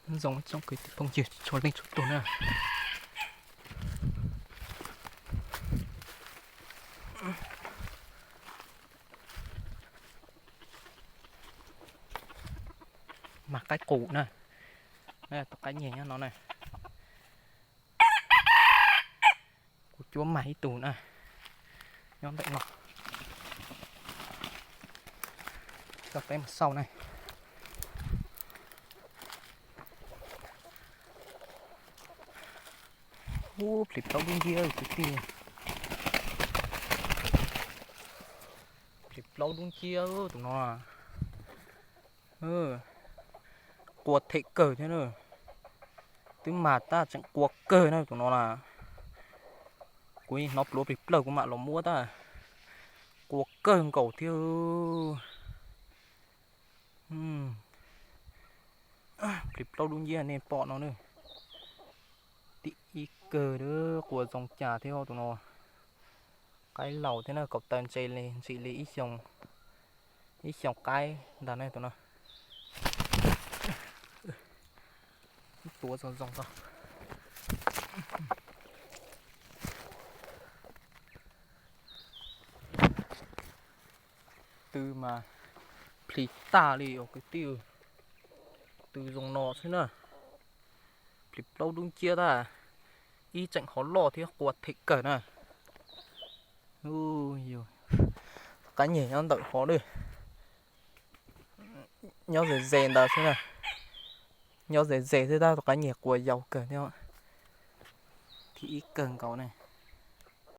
Zoo tsoom kwv tij phooj ywg txhua leej txhua tus na. Mag qaib qus na. Tus qaib nyeg nyob no na. Kuv cuab mag ib tug na, nyob ntawm no. Coj peb mus xauj na. Ub, plis plaub dub nciab kwv tij. Plis plaub dub nciab tus no. Qua them kawg thiab na. Twb mag tab tseem qua kawg na tus no na. Kuv hnov pluav plig plawg kuv mam los muab tab. Qua kawg nkaus thiab. Plig plaub dub nciab nej pom no na. Tim ib kawg, qua zoo cas thiab tus no. Qaib laus thiab na, kaum taw ntse li, ntsim li ib xyoos, ib xyoos qaib ntag ne tus no. Tuav zoo zoo tau. Tw mas plig tag li os kwv tij. Tw zoo no xwb na. Plig plaub dub nciab tab, ib tseem hov loj thiab qua them kawg na. Qaib nyeg nyob ntawm hov na. Nyob ze ze ntawd xwb na. Nyob ze ze xwb tab tus qaib nyeg qua yau kawg thiab. Thib ib kawg nkaus ne.